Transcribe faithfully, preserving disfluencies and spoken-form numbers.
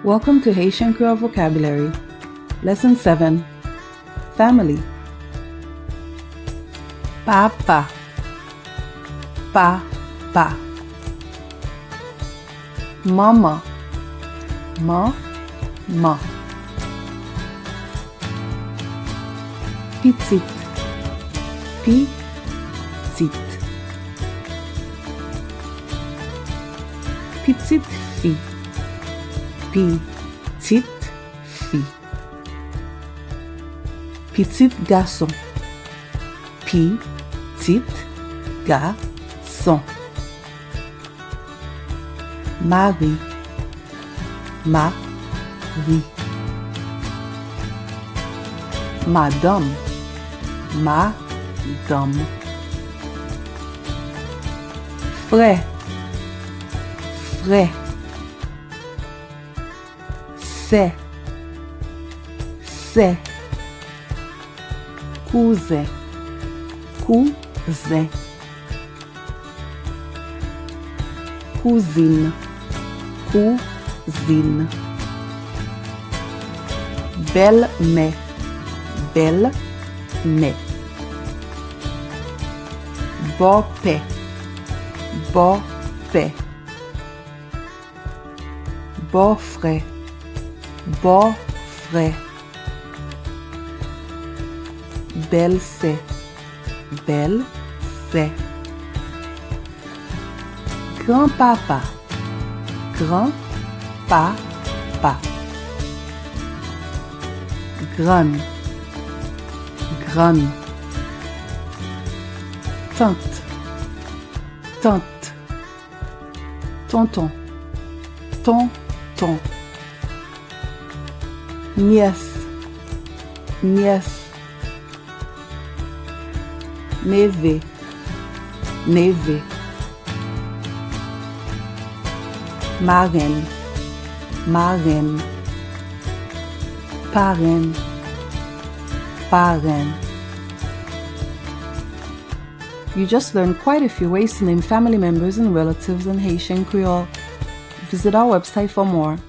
Welcome to Haitian Creole Vocabulary. Lesson seven. Family. Papa. Papa. Manman. Manman. Pitit. Pitit. Pitit fi. Pitit fi. Pitit gason. Pitit gason. Mari. Mari. Madanm. Madanm. Frè. Frè. Sè. Sè. Kouzen. Kouzen. Kouzin. Kouzin. Bèlmè. Bèlmè. Bòpè. Bòpè. Bòfrè. Bòfrè. Bèlsè. Bèlsè. Granpapa. Granpapa. Grann. Grann. Tant. Tant. Tonton. Tonton. Nyès. Nyès. Neve. Neve. Marenn. Marenn. Parenn. Parenn. You just learned quite a few ways to name family members and relatives in Haitian Creole. Visit our website for more.